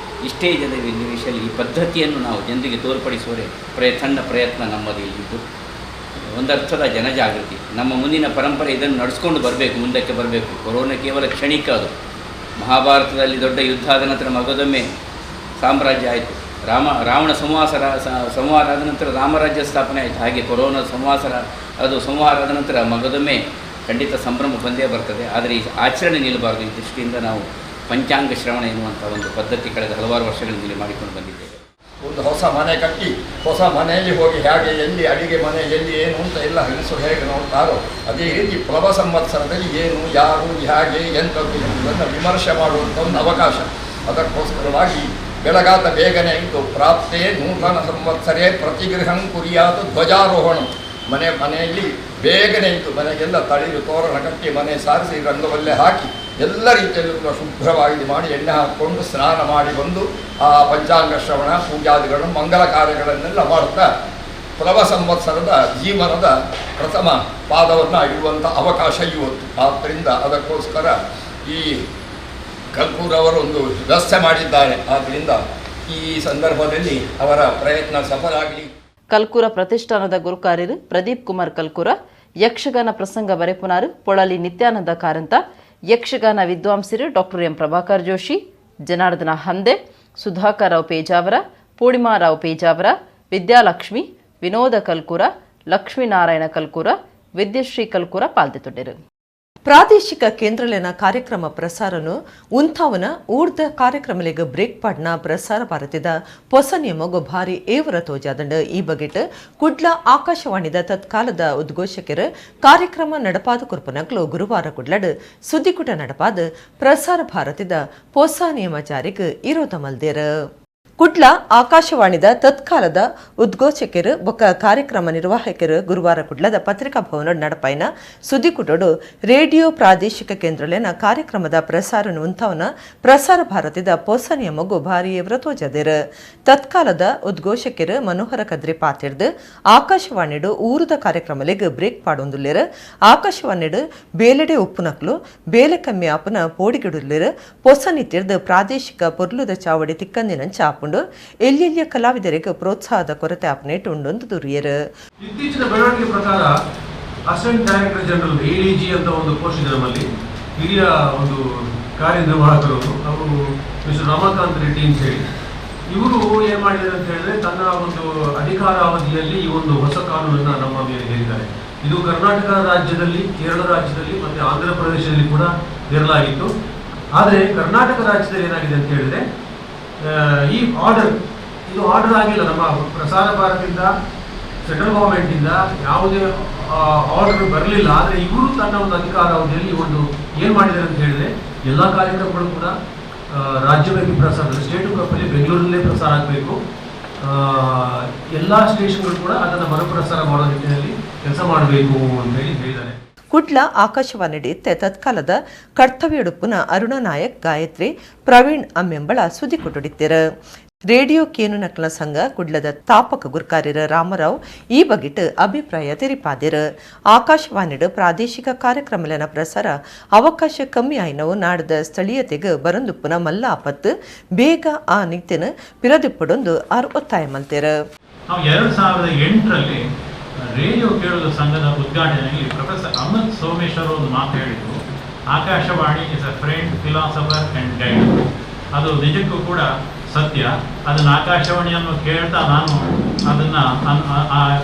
ಇಷ್ಟೇ ಜನರ ನಿಮಿಷದಲ್ಲಿ ಈ ಪದ್ಧತಿಯನ್ನು ನಾವು ಜನರಿಗೆ ತೋರ್ಪಡಿಸುವರೆ ಸಣ್ಣ ಪ್ರಯತ್ನ ನಮ್ಮದು ಇಲ್ಲಿದ್ದು ಒಂದರ್ಥದ ಜನಜಾಗೃತಿ. ನಮ್ಮ ಮುಂದಿನ ಪರಂಪರೆ ಇದನ್ನು ನಡೆಸ್ಕೊಂಡು ಬರಬೇಕು, ಮುಂದಕ್ಕೆ ಬರಬೇಕು. ಕೊರೋನಾ ಕೇವಲ ಕ್ಷಣಿಕ. ಅದು ಮಹಾಭಾರತದಲ್ಲಿ ದೊಡ್ಡ ಯುದ್ಧ ಆದ ನಂತರ ಮಗದೊಮ್ಮೆ ಸಾಮ್ರಾಜ್ಯ ಆಯಿತು. ರಾವಣ ಸಂಹಾರ ಆದ ನಂತರ ರಾಮರಾಜ್ಯ ಸ್ಥಾಪನೆ ಆಯಿತು. ಹಾಗೆ ಕೊರೋನಾ ಅದು ಸಂಹಾರ ಆದ ನಂತರ ಮಗದೊಮ್ಮೆ ಖಂಡಿತ ಸಂಭ್ರಮ ಬಂದೇ ಬರ್ತದೆ. ಆದರೆ ಈ ಆಚರಣೆ ನಿಲ್ಲಬಾರದು. ಈ ದೃಷ್ಟಿಯಿಂದ ನಾವು ಪಂಚಾಂಗ ಶ್ರವಣ ಎನ್ನುವಂಥ ಒಂದು ಪದ್ಧತಿ ಕಳೆದ ಹಲವಾರು ವರ್ಷಗಳಿಂದಲೇ ಮಾಡಿಕೊಂಡು ಬಂದಿದ್ದೇವೆ. ಒಂದು ಹೊಸ ಮನೆ ಕಟ್ಟಿ ಹೊಸ ಮನೆಯಲ್ಲಿ ಹೋಗಿ ಹೇಗೆ ಎಲ್ಲಿ ಅಡಿಗೆ ಮನೆ ಎಲ್ಲಿ ಏನು ಅಂತ ಎಲ್ಲ ಹೆಂಗಸರು ಹೇಗೆ ನೋಡ್ತಾರೋ ಅದೇ ರೀತಿ ಪ್ಲವ ಸಂವತ್ಸರದಲ್ಲಿ ಏನು ಯಾರು ಹೇಗೆ ಎಂಥದ್ದು ಎಂಬುದನ್ನು ವಿಮರ್ಶೆ ಮಾಡುವಂಥ ಒಂದು ಅವಕಾಶ. ಅದಕ್ಕೋಸ್ಕರವಾಗಿ ಬೆಳಗಾದ ಬೇಗನೆ ಇದ್ದು ಪ್ರಾಪ್ತೇ ನೂತನ ಸಂವತ್ಸರೇ ಪ್ರತಿಗೃಹಂ ಕುರಿಯಾದ ಧ್ವಜಾರೋಹಣ. ಮನೆ ಮನೆಯಲ್ಲಿ ಬೇಗನೆ ಇದ್ದು ಮನೆಗೆಲ್ಲ ತಳಿರು ತೋರಣ ಕಟ್ಟಿ ಮನೆ ಸಾರಿಸಿ ರಂಗವಲ್ಲೆ ಹಾಕಿ ಎಲ್ಲ ರೀತಿಯಲ್ಲೂ ಕೂಡ ಶುಭ್ರವಾಗಿ ಮಾಡಿ ಎಣ್ಣೆ ಹಾಕ್ಕೊಂಡು ಸ್ನಾನ ಮಾಡಿ ಬಂದು ಆ ಪಂಚಾಂಗ ಶ್ರವಣ ಪೂಜಾದಿಗಳನ್ನು ಮಂಗಲ ಕಾರ್ಯಗಳನ್ನೆಲ್ಲ ಮಾಡುತ್ತಾ ಪ್ಲವ ಸಂವತ್ಸರದ ಜೀವನದ ಪ್ರಥಮ ಪಾದವನ್ನು ಇಡುವಂಥ ಅವಕಾಶ ಇವತ್ತು. ಆದ್ದರಿಂದ ಅದಕ್ಕೋಸ್ಕರ ಈ ಕಲ್ಕೂರವರು ಒಂದು ವ್ಯವಸ್ಥೆ ಮಾಡಿದ್ದಾರೆ. ಆದ್ದರಿಂದ ಈ ಸಂದರ್ಭದಲ್ಲಿ ಅವರ ಪ್ರಯತ್ನ ಸಫಲ ಆಗಲಿ. ಕಲ್ಕೂರ ಪ್ರತಿಷ್ಠಾನದ ಗುರುಕಾರ್ಯರು ಪ್ರದೀಪ್ ಕುಮಾರ್ ಕಲ್ಕೂರ, ಯಕ್ಷಗಾನ ಪ್ರಸಂಗ ಬರೆಪುನಾರು ಪೊಳಲಿ ನಿತ್ಯಾನಂದ ಕಾರಂತ, ಯಕ್ಷಗಾನ ವಿದ್ವಾಂಸರು ಡಾಕ್ಟರ್ ಎಂ ಪ್ರಭಾಕರ್ ಜೋಶಿ, ಜನಾರ್ದನ ಹಂದೆ, ಸುಧಾಕರ್ ರಾವ್ ಪೇಜಾವರ, ಪೂರ್ಣಿಮಾರಾವ್ ಪೇಜಾವರ, ವಿದ್ಯಾಲಕ್ಷ್ಮಿ, ವಿನೋದ ಕಲ್ಕೂರ, ಲಕ್ಷ್ಮೀನಾರಾಯಣ ಕಲ್ಕೂರ, ವಿದ್ಯಶ್ರೀ ಕಲ್ಕೂರ ಪಾಲ್ದಿತೊಡ್ಡಿರು. ಪ್ರಾದೇಶಿಕ ಕೇಂದ್ರಲೆನ ಕಾರ್ಯಕ್ರಮ ಪ್ರಸಾರನು ಉಂತಾವನ ಊರ್ದ ಕಾರ್ಯಕ್ರಮಲಿಗೆ ಬ್ರೇಕ್ ಪಾಡ್ನ ಪ್ರಸಾರ ಭಾರತಿದ ಹೊಸ ನಿಯಮಗು ಭಾರಿ ಏವರ ತೋಜಾದಂಡ. ಈ ಬಗೆಟ್ ಕುಡ್ಲ ಆಕಾಶವಾಣಿದ ತತ್ಕಾಲದ ಉದ್ಘೋಷಕರು ಕಾರ್ಯಕ್ರಮ ನಡಪಾದ ಕುರ್ಪನಕ್ಲು ಗುರುವಾರ ಕುಡ್ಲಡ್ ಸುದ್ದಿಕೂಟ ನಡಪಾದ ಪ್ರಸಾರ ಭಾರತಿದ ಹೊಸ ನಿಯಮ ಜಾರಿಗೆ ಇರೋದ ಮಲ್ದೇರ. ಕುಡ್ಲ ಆಕಾಶವಾಣಿದ ತತ್ಕಾಲದ ಉದ್ಘೋಷಕರು ಬೊಕ್ಕ ಕಾರ್ಯಕ್ರಮ ನಿರ್ವಾಹಕರು ಗುರುವಾರ ಕುಡ್ಲದ ಪತ್ರಿಕಾ ಭವನ ನಡಪಾಯಿನ ಸುದ್ದಿಕುಟೋಡು ರೇಡಿಯೋ ಪ್ರಾದೇಶಿಕ ಕೇಂದ್ರಲೇನ ಕಾರ್ಯಕ್ರಮದ ಪ್ರಸಾರ ಉಂತಾವನ ಪ್ರಸಾರ ಭಾರತಿದ ಪೊಸ ನಿಯಮಗು ಭಾರಿ ವ್ರತೋಜದಿರು. ತತ್ಕಾಲದ ಉದ್ಘೋಷಕರು ಮನೋಹರ ಕದ್ರಿ ಪಾತಿರ್ದು ಆಕಾಶವಾಣಿಡು ಊರುದ ಕಾರ್ಯಕ್ರಮಲಿಗೆ ಬ್ರೇಕ್ ಪಾಡೊಂದುಲ್ಲೇರು. ಆಕಾಶವಾಣಿಡು ಬೇಲೆಡೆ ಉಪ್ಪುನಕ್ಲು ಬೇಲೆ ಕಮ್ಮಿ ಆಪುನ ಪೋಡಿಗಿಡುಲ್ಲೇರು. ಪೊಸ ನಿತಿರ್ದು ಪ್ರಾದೇಶಿಕ ಪೊರ್ಲುದ ಚಾವಡಿ ತಿಕ್ಕಂದಿನಂಚ ಆಪುಂಡು. ಎಲ್ಲೆಲ್ಲಿಯ ಕಲಾವಿದರಿಗೆ ಪ್ರೋತ್ಸಾಹದ ಕೊರತೆ ಆಪನೇಟ್ ಉಂಡೊಂದು ದುರಿಯರು. ಇತ್ತೀಚಿನ ಬೆಳವಣಿಗೆ ಪ್ರಕಾರ assistant director general, ADG ಅಂತ ಒಂದು ಪೋಸ್ಟ್ ಇದೆ ನಮ್ಮಲ್ಲಿ. ಹಿರಿಯ ಒಂದು ಕಾರ್ಯನಿರ್ವಾಹಕರು ಅವರು ಮಿಸ್ಟರ್ ರಮಾಕಾಂತ್ ರೆಡ್ಡಿ ಅಂತ ಹೇಳಿ. ಇವರು ಏನ್ ಮಾಡಿದ್ದಾರೆ ಅಂತ ಹೇಳಿದ್ರೆ, ತನ್ನ ಒಂದು ಅಧಿಕಾರಾವಧಿಯಲ್ಲಿ ಈ ಒಂದು ಹೊಸ ಕಾನೂನನ್ನ ನಮ್ಮ ಮೇಲೆ ಹೇರಿದ್ದಾರೆ. ಇದು ಕರ್ನಾಟಕ ರಾಜ್ಯದಲ್ಲಿ, ಕೇರಳ ರಾಜ್ಯದಲ್ಲಿ ಮತ್ತೆ ಆಂಧ್ರ ಪ್ರದೇಶದಲ್ಲಿ ಕೂಡ ಹೇರಲಾಗಿತ್ತು. ಆದರೆ ಕರ್ನಾಟಕ ರಾಜ್ಯದಲ್ಲಿ ಏನಾಗಿದೆ ಅಂತ ಹೇಳಿದ್ರೆ, ಈ ಆರ್ಡರ್, ಇದು ಆರ್ಡರ್ ಆಗಿಲ್ಲ. ನಮ್ಮ ಪ್ರಸಾರ ಭಾರತಿಯಿಂದ, ಸೆಂಟ್ರಲ್ ಗವರ್ಮೆಂಟ್ ಇಂದ ಯಾವುದೇ ಆರ್ಡರ್ ಬರಲಿಲ್ಲ. ಆದರೆ ಇವರು ತನ್ನ ಒಂದು ಅಧಿಕಾರಾವಧಿಯಲ್ಲಿ ಈ ಒಂದು ಏನ್ ಮಾಡಿದ್ದಾರೆ ಅಂತ ಹೇಳಿದ್ರೆ, ಎಲ್ಲಾ ಕಾರ್ಯಕ್ರಮಗಳು ಕೂಡ ರಾಜ್ಯವ್ಯಾಪಿ ಪ್ರಸಾರ, ಸ್ಟೇಟ್ ಕಪ್ಪಲ್ಲಿ ಬೆಂಗಳೂರಲ್ಲೇ ಪ್ರಸಾರ ಆಗಬೇಕು, ಎಲ್ಲಾ ಸ್ಟೇಷನ್ಗಳು ಕೂಡ ಅದನ್ನು ಮರುಪ್ರಸಾರ ಮಾಡೋ ನಿಟ್ಟಿನಲ್ಲಿ ಕೆಲಸ ಮಾಡಬೇಕು ಅಂತ ಹೇಳಿ ಹೇಳಿದ್ದಾರೆ. ಕುಡ್ಲ ಆಕಾಶವಾಣಿ ಇತ್ತೆ ತತ್ಕಾಲದ ಕರ್ತವ್ಯಡುಪ್ಪುನ ಅರುಣ ನಾಯಕ್, ಗಾಯತ್ರಿ, ಪ್ರವೀಣ್ ಅಮ್ಮೆಂಬಳ ಸುದ್ದಿ ಕೊಟ್ಟುಡಿತ್ತಿರು. ರೇಡಿಯೋ ಕೇನು ನಕಲ ಸಂಘ ಕುಡ್ಲದ ತಾಪಕ ಗುರ್ಕಾರ್ಯರ ರಾಮರಾವ್ ಈ ಬಗೆಟ್ ಅಭಿಪ್ರಾಯ ತೆರಿಪಾದಿರು. ಆಕಾಶವಾಣಿಡು ಪ್ರಾದೇಶಿಕ ಕಾರ್ಯಕ್ರಮಲನ ಪ್ರಸಾರ ಅವಕಾಶ ಕಮ್ಮಿ ಆಯ್ನವು ನಾಡದ ಸ್ಥಳೀಯತೆಗೆ ಬರಂದುಪ್ಪುನ ಮಲ್ಲ ಆಪತ್ತು. ಬೇಗ ಆ ನಿಟ್ಟಿನ ಪಿರದಿಪ್ಪಡೊಂದು ಆರ್ ಒತ್ತಾಯ ಮಲ್ತೇರು. ನಾವು 2008ರಲ್ಲಿ ರೇಡಿಯೋ ಕೇಳುವ ಸಂಘದ ಉದ್ಘಾಟನೆಯಲ್ಲಿ ಪ್ರೊಫೆಸರ್ ಅಮಿತ್ ಸೋಮೇಶ್ ಅವರು ಒಂದು ಮಾತು ಹೇಳಿದರು, "Akashvani is a friend, philosopher and guide." ಅದು ನಿಜಕ್ಕೂ ಕೂಡ ಸತ್ಯ. ಅದನ್ನು ಆಕಾಶವಾಣಿಯನ್ನು ಕೇಳ್ತಾ ನಾನು ಅದನ್ನು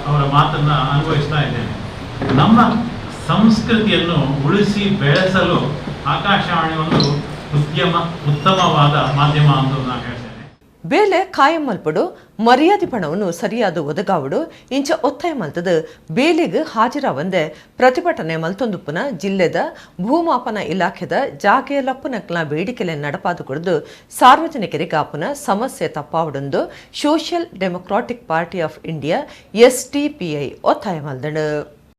ಅವರ ಮಾತನ್ನು ಅನುಭವಿಸ್ತಾ ಇದ್ದೇನೆ. ನಮ್ಮ ಸಂಸ್ಕೃತಿಯನ್ನು ಉಳಿಸಿ ಬೆಳೆಸಲು ಆಕಾಶವಾಣಿ ಒಂದು ಉದ್ಯಮ ಉತ್ತಮವಾದ ಮಾಧ್ಯಮ ಅಂತ ನಾನು ಹೇಳ್ತೇನೆ. ಬೇಲೆ ಕಾಯಂ ಮಲ್ಪಡು, ಮರ್ಯಾದೆ ಪಣವನ್ನು ಸರಿಯಾದ ಒದಗಾವಡು ಇಂಚ ಒತ್ತಾಯ ಮಲ್ತದ ಬೇಲೆಗ್ ಹಾಜರಾವಂದೆ ಪ್ರತಿಭಟನೆ ಮಲ್ತೊಂದುಪ್ಪುನ ಜಿಲ್ಲೆದ ಭೂಮಾಪನ ಇಲಾಖೆದ ಜಾಗೆ ಲಪ್ಪುನಕ್ಲ ಬೇಡಿಕೆಲೆ ನಡಪಾದು ಕೊಡ್ದು ಸಾರ್ವಜನಿಕರಿಗೆ ಆಪುನ ಸಮಸ್ಯೆ ತಪ್ಪಾವಡೊಂದು social democratic party of India, SDPI ಒತ್ತಾಯ ಮಲ್ದಡು.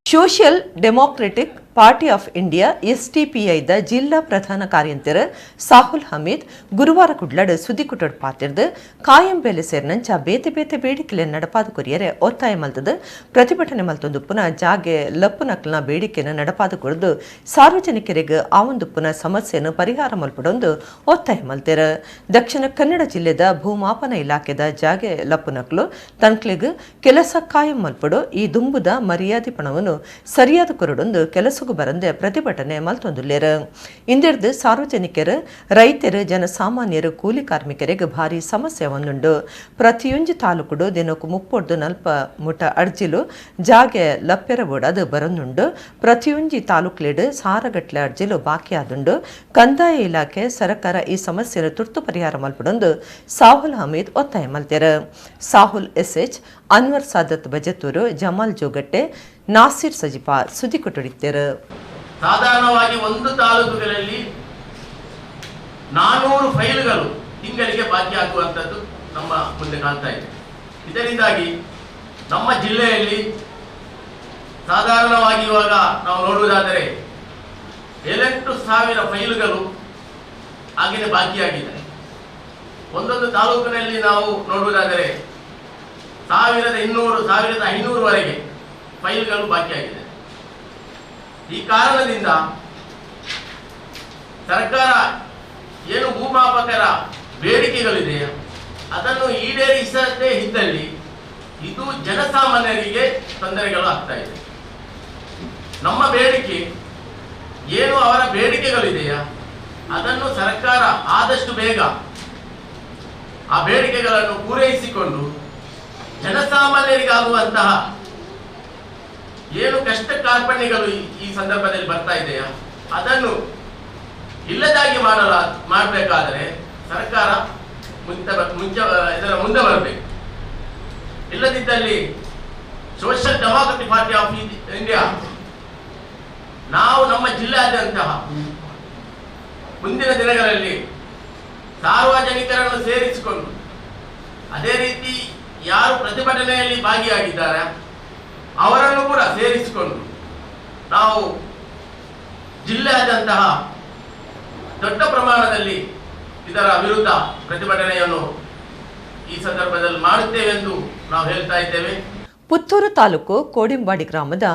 Social democratic Party of India ಎಸ್ಡಿಪಿಐದ ಜಿಲ್ಲಾ ಪ್ರಧಾನ ಕಾರ್ಯಂತೆರ್ ಸಾಹುಲ್ ಹಮೀದ್ ಗುರುವಾರ ಕುಡ್ಲಡ್ ಸುದ್ದಿಕುಟಡ್ ಪಾತಿರ್ದು ಕಾಯಂ ಬೇಲೆ ಸೇರಿನಂಚ ಬೇತೆ ಬೇತೆ ಬೇಡಿಕೆಲೆನ್ ನಡಪಾದ್ ಕೊರಿಯರೆ ಒತ್ತಾಯ ಮಲ್ತದು ಪ್ರತಿಭಟನೆ ಮಲ್ತೊಂದುಪ್ಪುನ ಜಾಗೆ ಲಪ್ಪುನಕ್ಲನ ಬೇಡಿಕೆಯನ್ನು ನಡಪಾದ್ ಕೊರ್ದು ಸಾರ್ವಜನಿಕರಿಗೆ ಆವೊಂದುಪ್ಪುನ ಸಮಸ್ಯೆಯನ್ನು ಪರಿಹಾರ ಮಲ್ಪಡೊಂದು ಒತ್ತಾಯ ಮಲ್ತೆರ್. ದಕ್ಷಿಣ ಕನ್ನಡ ಜಿಲ್ಲೆದ ಭೂಮಾಪನ ಇಲಾಖೆದ ಜಾಗೆ ಲಪ್ಪುನಕ್ಲು ತನ್ಕ್ಲೆಗ್ ಕೆಲಸ ಕಾಯಂ ಮಲ್ಪಡು ಈ ದುಂಬುದ ಮರ್ಯಾದೆ ಪಣವನ್ನು ಸರಿಯಾದ ಕೊರಡೊಂದು ಕೆಲಸಗು ಬರಂದೆ ಪ್ರತಿಭಟನೆ ಮಲ್ತೊಂದುಲ್ಲೆರ್. ಇಂದೆರ್ದು ಸಾರ್ವಜನಿಕರು, ರೈತರು, ಜನಸಾಮಾನ್ಯರು, ಕೂಲಿ ಕಾರ್ಮಿಕರಿಗೆ ಭಾರಿ ಸಮಸ್ಯೆ ಒಂದುಂಡು. ಪ್ರತಿಯೊಂಜಿ ತಾಲೂಕುಡು ದಿನಕ್ಕೂ 30-40 ಮುಟ ಅರ್ಜಿಲು ಜಾಗೆ ಲಪ್ಪೆರ ಬೋಡಾದ್ ಬರೊಂದುಂಡು. ಪ್ರತಿಯೊಂಜಿ ತಾಲೂಕ್ಲೆಡ್ ಸಾರಗಟ್ಲೆ ಅರ್ಜಿಲು ಬಾಕಿ ಆದುಂಡು. ಕಂದಾಯ ಇಲಾಖೆ ಸರ್ಕಾರ ಈ ಸಮಸ್ಯೆಯನ್ನು ತುರ್ತು ಪರಿಹಾರ ಮಲ್ಪಡೊಂದು ಸಾಹುಲ್ ಹಮೀದ್ ಒತ್ತಾಯ ಮಲ್ತೆರ್. ಸಾಹುಲ್ ಎಸ್ಎಚ್, ಅನ್ವರ್ ಸಾದತ್ ಬಜತೂರು, ಜಮಾಲ್ ಜೋಗಟ್ಟೆ, ನಾಸಿರ್ ಸಜಿಪಾ ಸುದ್ದಿ ಕೊಟ್ಟಡಿತ್ತರು. ಸಾಧಾರಣವಾಗಿ ಒಂದು ತಾಲೂಕುಗಳಲ್ಲಿ 400 ಫೈಲ್ಗಳು ತಿಂಗಳಿಗೆ ಬಾಕಿ ಆಗುವಂಥದ್ದು ನಮ್ಮ ಮುಂದೆ ಕಾಣ್ತಾ ಇದೆ. ಇದರಿಂದಾಗಿ ನಮ್ಮ ಜಿಲ್ಲೆಯಲ್ಲಿ ಸಾಧಾರಣವಾಗಿ ಇವಾಗ ನಾವು ನೋಡುವುದಾದರೆ 7,000 ಫೈಲ್ಗಳು ಹಾಗೆಯೇ ಬಾಕಿಯಾಗಿದೆ. ಒಂದೊಂದು ತಾಲೂಕಿನಲ್ಲಿ ನಾವು ನೋಡುವುದಾದರೆ 1,200 1,500 ವರೆಗೆ ಫೈಲ್ಗಳು ಬಾಕಿಯಾಗಿದೆ. ಈ ಕಾರಣದಿಂದ ಸರ್ಕಾರ ಏನು ಭೂಮಾಪಕರ ಬೇಡಿಕೆಗಳಿದೆ ಅದನ್ನು ಈಡೇರಿಸದೇ ಇದ್ದಲ್ಲಿ ಇದು ಜನಸಾಮಾನ್ಯರಿಗೆ ತೊಂದರೆಗಳು ಆಗ್ತಾ ಇದೆ. ನಮ್ಮ ಬೇಡಿಕೆ ಏನು, ಅವರ ಬೇಡಿಕೆಗಳಿದೆಯಾ ಅದನ್ನು ಸರ್ಕಾರ ಆದಷ್ಟು ಬೇಗ ಆ ಬೇಡಿಕೆಗಳನ್ನು ಪೂರೈಸಿಕೊಂಡು ಜನಸಾಮಾನ್ಯರಿಗಾಗುವಂತಹ ಏನು ಕಷ್ಟ ಕಾರ್ಪಣ್ಯಗಳು ಈ ಸಂದರ್ಭದಲ್ಲಿ ಬರ್ತಾ ಇದೆಯಾ ಅದನ್ನು ಇಲ್ಲದಾಗಿ ಮಾಡಬೇಕಾದರೆ ಸರ್ಕಾರ ಮುಂಚೆ ಇದರ ಮುಂದೆ ಬರಬೇಕು. ಇಲ್ಲದಿದ್ದಲ್ಲಿ Social Democratic Party of India ನಾವು ನಮ್ಮ ಜಿಲ್ಲೆಯಾದ್ಯಂತಹ ಮುಂದಿನ ದಿನಗಳಲ್ಲಿ ಸಾರ್ವಜನಿಕರನ್ನು ಸೇರಿಸಿಕೊಂಡು ಅದೇ ರೀತಿ ಯಾರು ಪ್ರತಿಭಟನೆಯಲ್ಲಿ ಭಾಗಿಯಾಗಿದ್ದಾರೆ ಅವರನ್ನು ಕೂಡ ಸೇರಿಸಿಕೊಂಡು ನಾವು ಜಿಲ್ಲೆಯಾದಂತಹ ದೊಡ್ಡ ಪ್ರಮಾಣದಲ್ಲಿ ಇದರ ವಿರುದ್ಧ ಪ್ರತಿಭಟನೆಯನ್ನು ಈ ಸಂದರ್ಭದಲ್ಲಿ ಮಾಡುತ್ತೇವೆಂದು ನಾವು ಹೇಳ್ತಾ ಇದ್ದೇವೆ. ಪುತ್ತೂರು ತಾಲೂಕು ಕೋಡಿಂಬಾಡಿ ಗ್ರಾಮದ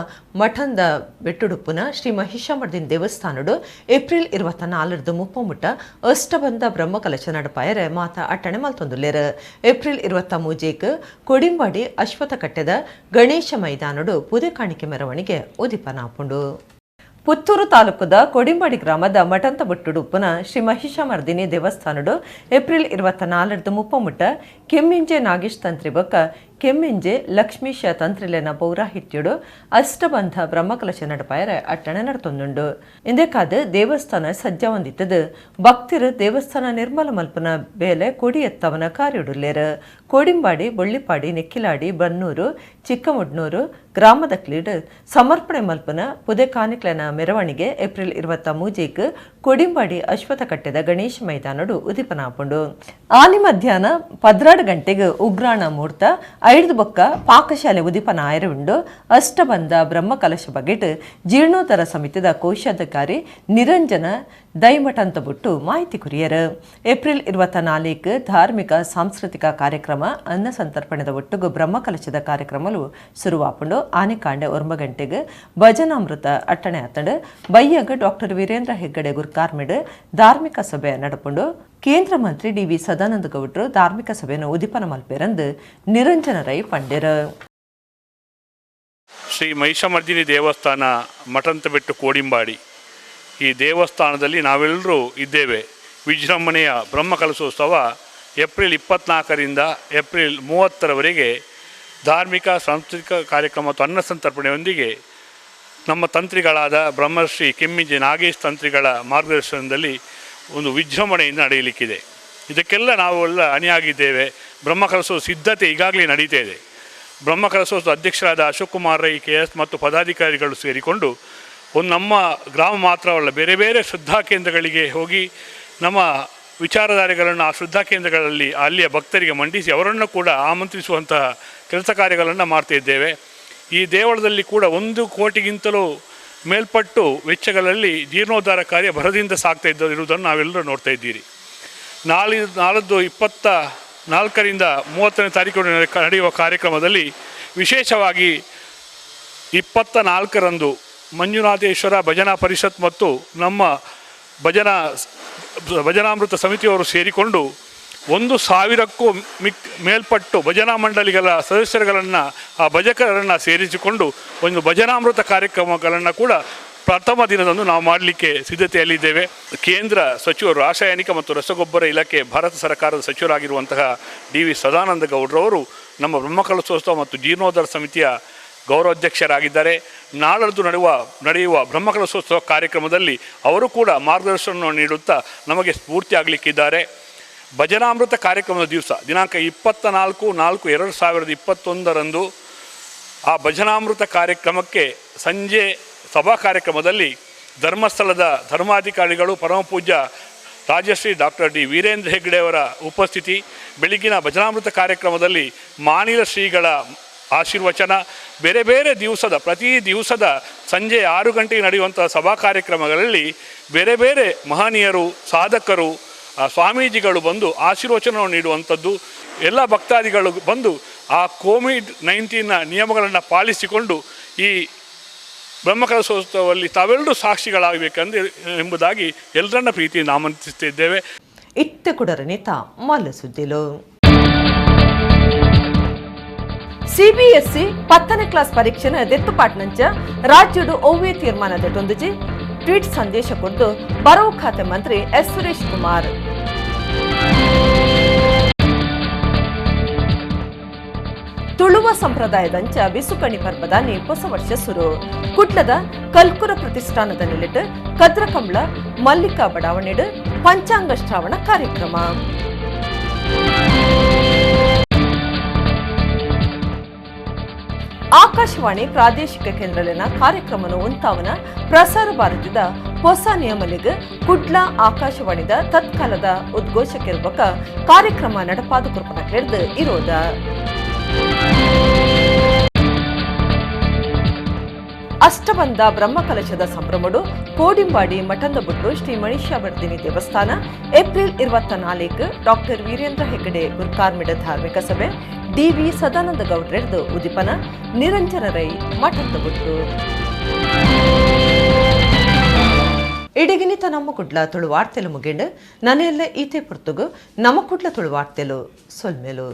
ಮಠಂದ ಬೆಟ್ಟುಡುಪ್ಪುನ ಶ್ರೀ ಮಹಿಷಾಮರ್ದಿನ ದೇವಸ್ಥಾನಡು ಏಪ್ರಿಲ್ 24 ಮುಪ್ಪಮುಟ್ಟ ಅಷ್ಟಬಂಧ ಬ್ರಹ್ಮಕಲಶ ನಡಪಾಯರೆ ಮಾತಾ ಅಟ್ಟಣೆ ಮಲ್ತೊಂದುಲ್ಲೆರ್. ಏಪ್ರಿಲ್ 23 ಕೋಡಿಂಬಾಡಿ ಅಶ್ವಥಕಟ್ಟೆದ ಗಣೇಶ ಮೈದಾನಡು ಪೂದೆ ಕಾಣಿಕೆ ಮೆರವಣಿಗೆ ಉದಿಪನಾಪುಂಡು. ಪುತ್ತೂರು ತಾಲೂಕುದ ಕೊಡಿಂಬಾಡಿ ಗ್ರಾಮದ ಮಠಂತ ಬುಟ್ಟುಡುಪ್ಪುನ ಶ್ರೀ ಮಹಿಷಾಮರ್ದಿನಿ ದೇವಸ್ಥಾನಡು ಏಪ್ರಿಲ್ 24 ಮುಪ್ಪಮುಟ್ಟ ಕೆಮ್ಮಿಂಜೆ ನಾಗೇಶ್ ತಂತ್ರಿ ಬೊಕ್ಕ ಕೆಮ್ಮಿಂಜೆ ಲಕ್ಷ್ಮೀಶ ತಂತ್ರಿಲೆನ ಪೌರಾಹಿತ್ಯುಡು ಅಷ್ಟಬಂಧ ಬ್ರಹ್ಮಕಲಶ ನಡಪಾಯರೆ ಅಟ್ಟಣೆ ನಡತೊಂದುಂಡು. ಇಂದೆಕಾದ ದೇವಸ್ಥಾನ ಸಜ್ಜ ಹೊಂದಿತ್ತದು ಭಕ್ತರು ದೇವಸ್ಥಾನ ನಿರ್ಮಲ ಮಲ್ಪನ ಬೇಲೆ ಕೊಡಿಯತ್ತವನ ಕಾರ್ಯಡುಲ್ಲೇರು. ಕೋಡಿಂಬಾಡಿ, ಬೊಳ್ಳಿಪಾಡಿ, ನೆಕ್ಕಿಲಾಡಿ, ಬನ್ನೂರು, ಚಿಕ್ಕಮುಡ್ನೂರು ಗ್ರಾಮದ ಕ್ಲೀಡ್ ಸಮರ್ಪಣೆ ಮಲ್ಪನ ಪುದೆ ಕಾನಿಕ್ಲೆನ ಮೆರವಣಿಗೆ ಏಪ್ರಿಲ್ 23 ಕೊಡಿಂಬಾಡಿ ಅಶ್ವಥಕಟ್ಟೆದ ಗಣೇಶ ಮೈದಾನಡು ಉದಿಪನಾಪುಂಡು. ಆನಿ ಮಧ್ಯಾಹ್ನ 12 ಗಂಟೆಗೆ ಉಗ್ರಾಣ ಮುಹೂರ್ತ 5 ಬೊಕ್ಕ ಪಾಕಶಾಲೆ ಉದಿಪನ ಆಯರೆ ಉಂಡು. ಅಷ್ಟಬಂಧ ಬ್ರಹ್ಮಕಲಶ ಬಗೆಟ್ ಜೀರ್ಣೋದ್ಧಾರ ಸಮಿತಿದ ಕೋಶಾಧಿಕಾರಿ ನಿರಂಜನ ದೈಮಠಂತ ಬುಟ್ಟು ಮಾಹಿತಿ ಕುರಿಯರು. ಏಪ್ರಿಲ್ 24 ಧಾರ್ಮಿಕ ಸಾಂಸ್ಕೃತಿಕ ಕಾರ್ಯಕ್ರಮ ಅನ್ನ ಸಂತರ್ಪಣೆದ ಒಟ್ಟುಗು ಬ್ರಹ್ಮಕಲಶದ ಕಾರ್ಯಕ್ರಮಲು ಶುರುವಾಪುಂಡು. ಆನೆಕಾಂಡೆ 9 ಗಂಟೆಗೆ ಭಜನಾಮೃತ ಅಟ್ಟಣೆ ಆತಂಡು. ಬಯ್ಯಗ್ ಡಾಕ್ಟರ್ ವೀರೇಂದ್ರ ಹೆಗ್ಗಡೆ ಗುರ್ಕಾರ್ಮಿಡ್ ಧಾರ್ಮಿಕ ಸಭೆ ನಡಪುಂಡು. ಕೇಂದ್ರ ಮಂತ್ರಿ ಡಿವಿ ಸದಾನಂದ ಗೌಡ್ರು ಧಾರ್ಮಿಕ ಸಭೆಯನ್ನು ಉದಿಪನ ಮಲ್ಪೆರಂದು ನಿರಂಜನ ರೈ ಪಂಡೆರು. ಶ್ರೀ ಮಹಿಷಮರ್ದಿನಿ ದೇವಸ್ಥಾನ ಮಠಂತಬೆಟ್ಟು ಕೋಡಿಂಬಾಡಿ ಈ ದೇವಸ್ಥಾನದಲ್ಲಿ ನಾವೆಲ್ಲರೂ ಇದ್ದೇವೆ. ವಿಜೃಂಭಣೆಯ ಬ್ರಹ್ಮಕಲಶೋತ್ಸವ ಏಪ್ರಿಲ್ 24ರಿಂದ ಏಪ್ರಿಲ್ 30ರವರೆಗೆ ಧಾರ್ಮಿಕ ಸಾಂಸ್ಕೃತಿಕ ಕಾರ್ಯಕ್ರಮ ಮತ್ತು ಅನ್ನ ಸಂತರ್ಪಣೆಯೊಂದಿಗೆ ನಮ್ಮ ತಂತ್ರಿಗಳಾದ ಬ್ರಹ್ಮಶ್ರೀ ಕೆಮ್ಮಿಂಜೆ ನಾಗೇಶ್ ತಂತ್ರಿಗಳ ಮಾರ್ಗದರ್ಶನದಲ್ಲಿ ಒಂದು ವಿಜೃಂಭಣೆಯಿಂದ ನಡೆಯಲಿಕ್ಕಿದೆ. ಇದಕ್ಕೆಲ್ಲ ನಾವೆಲ್ಲ ಅಣಿಯಾಗಿದ್ದೇವೆ. ಬ್ರಹ್ಮಕಲಶೋತ್ಸವ ಸಿದ್ಧತೆ ಈಗಾಗಲೇ ನಡೀತಾ ಇದೆ. ಬ್ರಹ್ಮಕಲಶೋತ್ಸವ ಅಧ್ಯಕ್ಷರಾದ ಅಶೋಕ್ ಕುಮಾರ್ ರೈ ಕೆ.ಎಸ್. ಮತ್ತು ಪದಾಧಿಕಾರಿಗಳು ಸೇರಿಕೊಂಡು ಒಂದು ನಮ್ಮ ಗ್ರಾಮ ಮಾತ್ರವಲ್ಲ ಬೇರೆ ಬೇರೆ ಶ್ರದ್ಧಾ ಕೇಂದ್ರಗಳಿಗೆ ಹೋಗಿ ನಮ್ಮ ವಿಚಾರಧಾರೆಗಳನ್ನು ಆ ಶ್ರದ್ಧಾ ಕೇಂದ್ರಗಳಲ್ಲಿ ಅಲ್ಲಿಯ ಭಕ್ತರಿಗೆ ಮಂಡಿಸಿ ಅವರನ್ನು ಕೂಡ ಆಮಂತ್ರಿಸುವಂತಹ ಕೆಲಸ ಕಾರ್ಯಗಳನ್ನು ಮಾಡ್ತಾಯಿದ್ದೇವೆ. ಈ ದೇವಳದಲ್ಲಿ ಕೂಡ 1 ಕೋಟಿಗಿಂತಲೂ ಮೇಲ್ಪಟ್ಟು ವೆಚ್ಚಗಳಲ್ಲಿ ಜೀರ್ಣೋದ್ಧಾರ ಕಾರ್ಯ ಭರದಿಂದ ಸಾಗ್ತಾ ಇರುವುದನ್ನು ನಾವೆಲ್ಲರೂ ನೋಡ್ತಾ ಇದ್ದೀರಿ. ನಾಳದ್ದು 24ರಿಂದ 30ನೇ ತಾರೀಕು ನಡೆಯುವ ಕಾರ್ಯಕ್ರಮದಲ್ಲಿ ವಿಶೇಷವಾಗಿ 24ರಂದು ಮಂಜುನಾಥೇಶ್ವರ ಭಜನಾ ಪರಿಷತ್ ಮತ್ತು ನಮ್ಮ ಭಜನಾಮೃತ ಸಮಿತಿಯವರು ಸೇರಿಕೊಂಡು 1000ಕ್ಕೂ ಮೇಲ್ಪಟ್ಟು ಭಜನಾ ಮಂಡಳಿಗಳ ಸದಸ್ಯರುಗಳನ್ನು, ಆ ಭಜಕರನ್ನು ಸೇರಿಸಿಕೊಂಡು ಒಂದು ಭಜನಾಮೃತ ಕಾರ್ಯಕ್ರಮಗಳನ್ನು ಕೂಡ ಪ್ರಥಮ ದಿನದಂದು ನಾವು ಮಾಡಲಿಕ್ಕೆ ಸಿದ್ಧತೆಯಲ್ಲಿದ್ದೇವೆ. ಕೇಂದ್ರ ಸಚಿವರು, ರಾಸಾಯನಿಕ ಮತ್ತು ರಸಗೊಬ್ಬರ ಇಲಾಖೆ ಭಾರತ ಸರ್ಕಾರದ ಸಚಿವರಾಗಿರುವಂತಹ ಡಿ.ವಿ. ಸದಾನಂದ ಗೌಡ್ರವರು ನಮ್ಮ ಬ್ರಹ್ಮಕಲಶೋತ್ಸವ ಮತ್ತು ಜೀರ್ಣೋದ್ಧಾರ ಸಮಿತಿಯ ಗೌರವಾಧ್ಯಕ್ಷರಾಗಿದ್ದಾರೆ. ನಾಳದ್ದು ನಡೆಯುವ ಬ್ರಹ್ಮಕಲಶೋತ್ಸವ ಕಾರ್ಯಕ್ರಮದಲ್ಲಿ ಅವರು ಕೂಡ ಮಾರ್ಗದರ್ಶನವನ್ನು ನೀಡುತ್ತಾ ನಮಗೆ ಸ್ಫೂರ್ತಿಯಾಗಲಿಕ್ಕಿದ್ದಾರೆ. ಭಜನಾಮೃತ ಕಾರ್ಯಕ್ರಮದ ದಿವಸ ದಿನಾಂಕ 24/4/2021 ಆ ಭಜನಾಮೃತ ಕಾರ್ಯಕ್ರಮಕ್ಕೆ ಸಂಜೆ ಸಭಾ ಕಾರ್ಯಕ್ರಮದಲ್ಲಿ ಧರ್ಮಸ್ಥಳದ ಧರ್ಮಾಧಿಕಾರಿಗಳು ಪರಮಪೂಜ್ಯ ರಾಜಶ್ರೀ ಡಾಕ್ಟರ್ ಡಿ ವೀರೇಂದ್ರ ಹೆಗ್ಗಡೆಯವರ ಉಪಸ್ಥಿತಿ, ಬೆಳಗಿನ ಭಜನಾಮೃತ ಕಾರ್ಯಕ್ರಮದಲ್ಲಿ ಮಾನಿಲ ಶ್ರೀಗಳ ಆಶೀರ್ವಚನ, ಬೇರೆ ಬೇರೆ ದಿವಸದ ಪ್ರತಿ ದಿವಸದ ಸಂಜೆ 6 ಗಂಟೆಗೆ ನಡೆಯುವಂಥ ಸಭಾ ಕಾರ್ಯಕ್ರಮಗಳಲ್ಲಿ ಬೇರೆ ಬೇರೆ ಮಹನೀಯರು, ಸಾಧಕರು, ಸ್ವಾಮೀಜಿಗಳು ಬಂದು ಆಶೀರ್ವಚನವನ್ನು ನೀಡುವಂಥದ್ದು, ಎಲ್ಲ ಭಕ್ತಾದಿಗಳು ಬಂದು ಆ ಕೋವಿಡ್-19 ನಿಯಮಗಳನ್ನು ಪಾಲಿಸಿಕೊಂಡು ಈ ಬ್ರಹ್ಮಕಲಶೋತ್ಸವದಲ್ಲಿ ತಾವೆಲ್ಲರೂ ಸಾಕ್ಷಿಗಳಾಗಬೇಕೆಂದು ಎಂಬುದಾಗಿ ಎಲ್ಲರನ್ನ ಪ್ರೀತಿಯಿಂದ ಆಮಂತ್ರಿಸುತ್ತಿದ್ದೇವೆ. ಇತ್ತ ಕುಡರನಿತ ಮಲ್ಲ ಸುದ್ದಿಲು. ಸಿಬಿಎಸ್ಇ 10ನೇ ಕ್ಲಾಸ್ ಪರೀಕ್ಷೆನ ದೆತ್ತುಪಾಟ್ನಂಚ ರಾಜ್ಯಡು ಒವ್ವೇ ತೀರ್ಮಾನದ ಟೊಂದುಜಿ ಟ್ವೀಟ್ ಸಂದೇಶ ಕೊಟ್ಟು ಬರವು ಖಾತೆ ಮಂತ್ರಿ ಎಸ್ ಸುರೇಶ್ ಕುಮಾರ್. ತುಳುವ ಸಂಪ್ರದಾಯದಂಚ ಬಿಸುಕಣಿ ಪರ್ಬದಾನಿ ಹೊಸ ವರ್ಷ ಸುರು. ಕುಡ್ಲದ ಕಲ್ಕುರ ಪ್ರತಿಷ್ಠಾನದ ನಿಲಿಟ್ ಕದ್ರಕಂಬ್ಳ ಮಲ್ಲಿಕಾ ಬಡಾವಣೆಡು ಪಂಚಾಂಗ ಶ್ರಾವಣ ಕಾರ್ಯಕ್ರಮ. ಆಕಾಶವಾಣಿ ಪ್ರಾದೇಶಿಕ ಕೇಂದ್ರಲಿನ ಕಾರ್ಯಕ್ರಮನ ಉಂತಾವನ ಪ್ರಸಾರ ಭಾರತದ ಹೊಸ ನಿಯಮಲಿಗೆ ಕುಡ್ಲ ಆಕಾಶವಾಣಿದ ತತ್ಕಾಲದ ಉದ್ಘೋಷಕಿರ್ಬಕ ಕಾರ್ಯಕ್ರಮ ನಡಪಾದು ಕುರ್ಪನ ಕೇಳ್ದು ಇರೋದ. ಅಷ್ಟಬಂಧ ಬ್ರಹ್ಮಕಲಶದ ಸಂಭ್ರಮಡು ಕೋಡಿಂಬಾಡಿ ಮಠಂದಬುಟ್ಟು ಶ್ರೀ ಮಣಿಷಾವರ್ಧಿನಿ ದೇವಸ್ಥಾನ ಏಪ್ರಿಲ್ 24 ಡಾಕ್ಟರ್ ವೀರೇಂದ್ರ ಹೆಗ್ಗಡೆ ಗುರ್ಕಾರ್ಮಿಡ ಧಾರ್ಮಿಕ ಸಭೆ ಡಿವಿ ಸದಾನಂದ ಗೌಡ್ರೆಡ್ದು ಉದಿಪನ ನಿರಂಜನ ರೈ ಮಠಂದಬುಟ್ಟು. ಇಡಗಿನಿತ ನಮ್ಮ ಕುಡ್ಲ ತುಳುವಾರ್ತೆಲು ಮುಗಿಂಡು ನನೆಲ್ಲ ಈತೆ ಪುರ್ತುಗು ನಮ್ಮ ಕುಡ್ಲ ತುಳುವಾರ್ತೆಲು ಸೊಲ್ಮೆಲು.